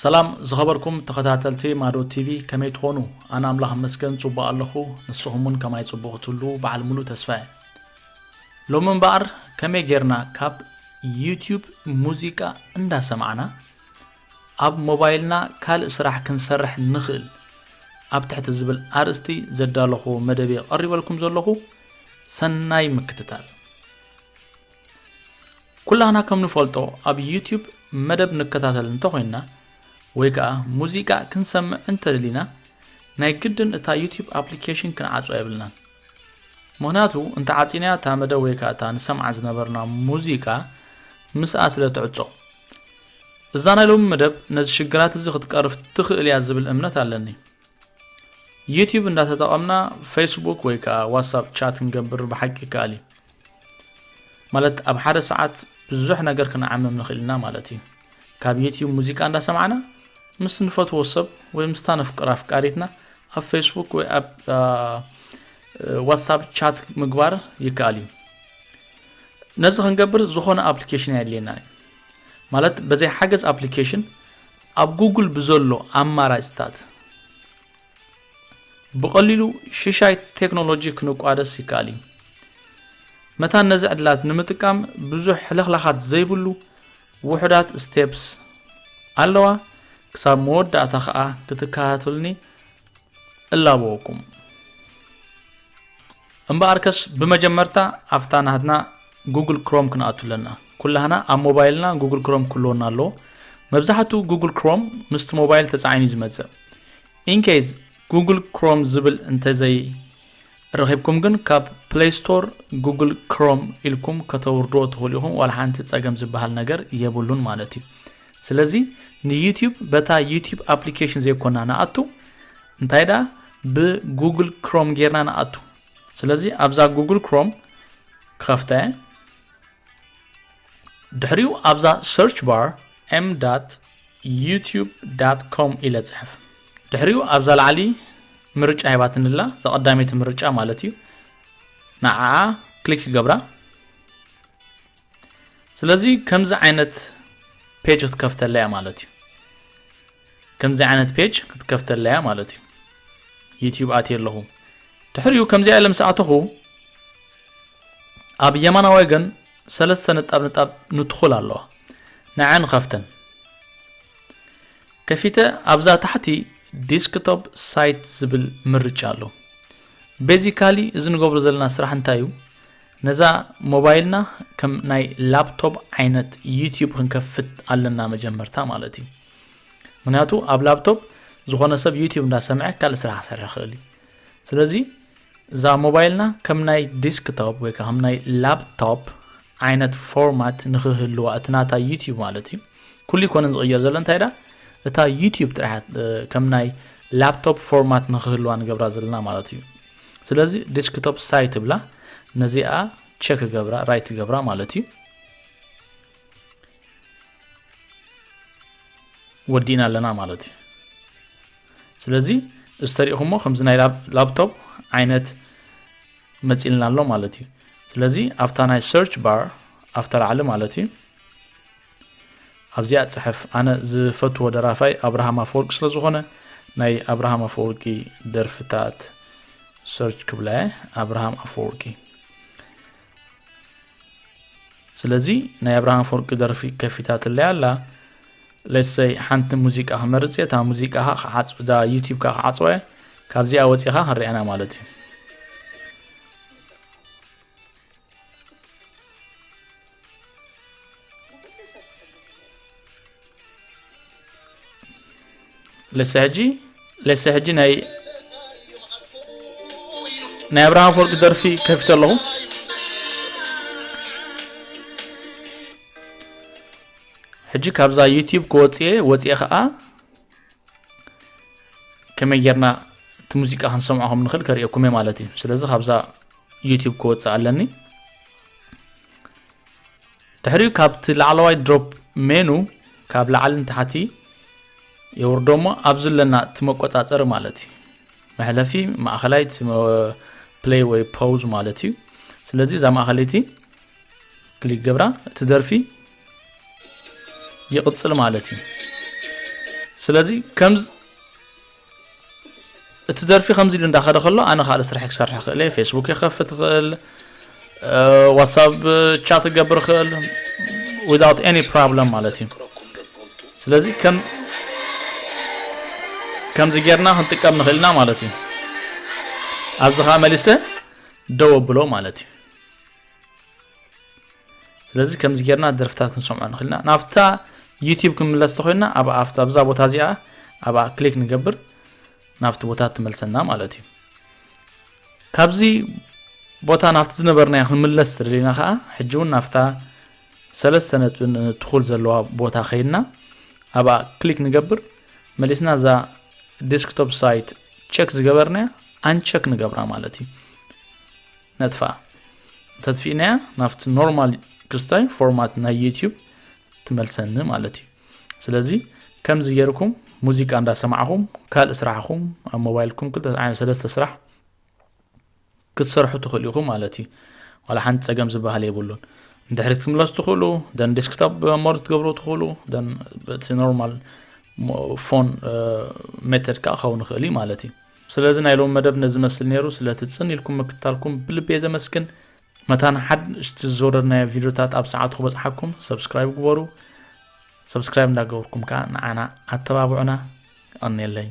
ሰላም ዝኸበርኩም ተኸታተልቲ ማዶ ቲቪ፣ ከመይ ትኾኑ? ኣነ ኣምላኽ መስገን ጽቡቕ ኣለኹ፣ ንስኹም እውን ከማይ ጽቡቕ ክትህሉ በዓል ሙሉ ተስፋ እየ። ሎሚ እምበኣር ከመይ ጌርና ካብ ዩቲዩብ ሙዚቃ እንዳሰማዕና ኣብ ሞባይልና ካልእ ስራሕ ክንሰርሕ ንኽእል ኣብ ትሕቲ ዝብል ኣርእስቲ ዘዳለኹዎ መደብ እየ ቀሪበልኩም ዘለኹ። ሰናይ ምክትታል። ኩላህና ከም ንፈልጦ ኣብ ዩቲዩብ መደብ ንከታተል እንተኾይንና ወይ ከዓ ሙዚቃ ክንሰምዕ እንተደሊና ናይ ግድን እታ ዩቲዩብ ኣፕሊኬሽን ክንዓጽዋ የብልናን። ምኽንያቱ እንተ ዓጺናያ እታ መደብ ወይ ከዓ እታ ንሰምዓ ዝነበርና ሙዚቃ ምስኣ ስለ ትዕጾ። እዛ ናይ ሎሚ መደብ ነዚ ሽግራት እዚ ክትቀርፍ ትኽእል እያ ዝብል እምነት ኣለኒ። ዩቲዩብ እንዳተጠቐምና ፌስቡክ ወይ ከዓ ዋትሳፕ ቻት ክንገብር ብሓቂ ይከኣል እዩ። ማለት ኣብ ሓደ ሰዓት ብዙሕ ነገር ክንዓምም ንኽእል ኢና ማለት እዩ። ካብ ዩቲዩብ ሙዚቃ እንዳሰማዕና ምስ ንፈትዎ ሰብ ወይ ምስታ ነፍቅራ ኣፍቃሪትና ኣብ ፌስቡክ ወይ ኣብ ዋትሳፕ ቻት ምግባር ይከኣል እዩ። ነዚ ክንገብር ዝኾነ ኣፕሊኬሽን ኣየድልየና እዩ። ማለት በዘይ ሓገዝ ኣፕሊኬሽን ኣብ ጉግል ብዘሎ ኣማራጭታት ብቐሊሉ ሽሻይ ቴክኖሎጂ ክንቋደስ ይከኣል እዩ። መታን ነዚ ዕድላት ንምጥቃም ብዙሕ ሕልኽላኻት ዘይብሉ ውሑዳት ስቴፕስ ኣለዋ። ክሳብ መወዳእታ ኸኣ ክትከታተሉኒ እላበወኩም። እምበኣርከስ ብመጀመርታ ኣብታ ናትና ጉግል ክሮም ክንኣቱ ኣለና። ኩላህና ኣብ ሞባይልና ጉግል ክሮም ክህልወና ኣለዎ። መብዛሕትኡ ጉግል ክሮም ምስቲ ሞባይል ተጻዒኑ እዩ ዝመጽእ። ኢንኬዝ ጉግል ክሮም ዝብል እንተዘይ ረኺብኩም ግን ካብ ፕሌይ ስቶር ጉግል ክሮም ኢልኩም ከተውርድዎ ትኽእሉ ኢኹም። ዋላ ሓንቲ ጸገም ዝበሃል ነገር የብሉን ማለት እዩ። ስለዚ ንዩቲዩብ በታ ዩቲዩብ ኣፕሊኬሽን ዘይኮና ንኣቱ እንታይ ደኣ ብጉግል ክሮም ጌርና ንኣቱ። ስለዚ ኣብዛ ጉግል ክሮም ክኸፍተ ድሕሪኡ ኣብዛ ሰርች ባር ኤም ዳት ዩቲዩብ ዳት ኮም ኢለ ጽሕፍ። ድሕሪኡ ኣብዛ ላዕሊ ምርጫ ሂባትንላ እዛ ቀዳመይቲ ምርጫ ማለት እዩ። ንዓኣ ክሊክ ይገብራ። ስለዚ ከምዚ ዓይነት ፔጅ ክትከፍተለያ ማለት እዩ። ከምዚ ዓይነት ፔጅ ክትከፍተለያ ማለት እዩ። ዩቲዩብ ኣትየ ኣለኹ። ድሕሪኡ ከምዚኣ ኢለ ምስ ኣተኹ ኣብ የማናዊ ወገን ሰለስተ ነጣብ ነጣብ ንትኹል ኣለዋ። ንዐን ኸፍተን። ከፊተ ኣብዛ ታሕቲ ዲስክቶፕ ሳይት ዝብል ምርጫ ኣሎ። ቤዚካሊ እዚ ንገብሮ ዘለና ስራሕ እንታይ እዩ? ነዛ ሞባይልና ከም ናይ ላፕቶፕ ዓይነት ዩቲዩብ ክንከፍት ኣለና መጀመርታ ማለት እዩ። ምክንያቱ ኣብ ላፕቶፕ ዝኾነ ሰብ ዩቲዩብ እንዳሰምዐ ካልእ ስራሕ ክሰርሕ ይኽእል እዩ። ስለዚ እዛ ሞባይልና ከም ናይ ዲስክቶፕ ወይ ከዓ ከም ናይ ላፕቶፕ ዓይነት ፎርማት ንክህልዋ እቲ ናታ ዩቲዩብ ማለት እዩ። ኩሉ ይኮነን ዝቕየር ዘሎ እንታይ ዳ እታ ዩቲዩብ ጥራሕ ከም ናይ ላፕቶፕ ፎርማት ንክህልዋ ንገብራ ዘለና ማለት እዩ። ስለዚ ዲስክቶፕ ሳይት ብላ ነዚኣ ቸክ ገብራ ራይት ገብራ ማለት እዩ። ወዲእና ኣለና ማለት እዩ። ስለዚ እዚ ተሪእኹሞ ከምዚ ናይ ላፕቶፕ ዓይነት መፂልና ኣሎ ማለት እዩ። ስለዚ ኣብታ ናይ ሰርች ባር ኣብታ ላዕሊ ማለት እዩ ኣብዚኣ ፅሕፍ። ኣነ ዝፈትዎ ደራፋይ ኣብርሃም ኣፈወርቂ ስለ ዝኾነ ናይ ኣብርሃም ኣፈወርቂ ደርፍታት ሰርች ክብላ እየ። ኣብርሃም ኣፈወርቂ። ስለዚ ናይ ኣብርሃም ኣፈወርቂ ደርፊ ከፊታትለይ ኣላ። ለሰይ ሓንቲ ሙዚቃ ክመርፅ እየ። እታ ሙዚቃ ከዓ ክዓፅ እዛ ዩቲዩብ ከዓ ክዓፅዋ እየ። ካብዚኣ ወፂኻ ክንሪኣና ማለት እዩ። ለሰ ሕጂ ለሰ ሕጂ ናይ ናይ ኣብርሃም ኣፈወርቂ ደርፊ ከፊተ ኣለኹ። ሕጂ ካብዛ ዩቲዩብ ክወፅእ እየ። ወፅኤ ከዓ ከመይ ጌርና እቲ ሙዚቃ ክንሰምዖ ከም ንኽእል ከርእየኩም እየ ማለት እዩ። ስለዚ ካብዛ ዩቲዩብ ክወፅእ ኣለኒ። ድሕሪኡ ካብቲ ላዕለዋይ ድሮፕ ሜኑ ካብ ላዕሊ ንታሕቲ የውርዶ እሞ ኣብዚ ኣለና እቲ መቆፃፀሪ ማለት እዩ። መሕለፊ ማእኸላይ እቲ ፕሌይ ወይ ፖውዝ ማለት እዩ። ስለዚ እዛ ማእኸለይቲ ክሊክ ገብራ እቲ ደርፊ ይቕፅል ማለት እዩ። ስለዚ ከምዚ እቲ ደርፊ ከምዚ ኢሉ እንዳኸደ ከሎ ኣነ ካልእ ስራሕ ክሰርሕ ክእል እየ። ፌስቡክ ይኸፍት ክእል፣ ዋትሳፕ ቻት ክገብር ክእል without any problem ማለት እዩ። ስለዚ ከም ከምዚ ጌርና ክንጥቀም ንኽእል ኢና ማለት እዩ። ኣብዚ ከዓ መሊሰ ደው ኣብሎ ማለት እዩ። ስለዚ ከምዚ ጌርና ደርፍታት ክንሰምዖ ንኽእል ኢና። ናብታ ዩቲዩብ ክንምለስ ተኾይንና ኣብ ኣብዛ ኣብዛ ቦታ እዚኣ ኣብኣ ክሊክ ንገብር ናብቲ ቦታ ትመልሰና ማለት እዩ። ካብዚ ቦታ ናብቲ ዝነበርናዮ ክንምለስ ተደሊና ከዓ ሕጂ እውን ናብታ ሰለስተ ነጥቢ ትኹል ዘለዋ ቦታ ከይድና ኣብኣ ክሊክ ንገብር። መሊስና እዛ ዴስክቶፕ ሳይት ቸክ ዝገበርናያ ኣንቸክ ንገብራ ማለት እዩ። ነጥፋ ተጥፊእናያ ናብቲ ኖርማል ክስታይ ፎርማት ናይ ዩቲዩብ ትመልሰኒ ማለት እዩ። ስለዚ ከምዚ ጌርኩም ሙዚቃ እንዳሰማዕኹም ካልእ ስራሕኹም ኣብ ሞባይልኩም ክልተ ዓይነት ሰለስተ ስራሕ ክትሰርሑ ትኽእሉ ኢኹም ማለት እዩ። ዋላ ሓንቲ ጸገም ዝበሃል የብሉን። ንድሕሪት ክትምለሱ ትኽእሉ፣ ደን ዴስክቶፕ ሞድ ክትገብሩ ትኽእሉ፣ ደን በቲ ኖርማል ፎን ሜተድ ከዓ ክኸውን ይኽእል እዩ ማለት እዩ። ስለዚ ናይ ሎሚ መደብ ነዚ መስል ነይሩ። ስለቲ ጽን ኢልኩም ምክታልኩም ብልቢ እየ ዘመስግን። መታን ሓድሽቲ ዝወረድናዮ ቪድዮታት ኣብ ሰዓቱ ክበጽሓኩም ሰብስክራይብ ግበሩ። ሰብስክራይብ እንዳገበርኩም ከዓ ንዓና ኣተባብዑና። ኣኔለኝ።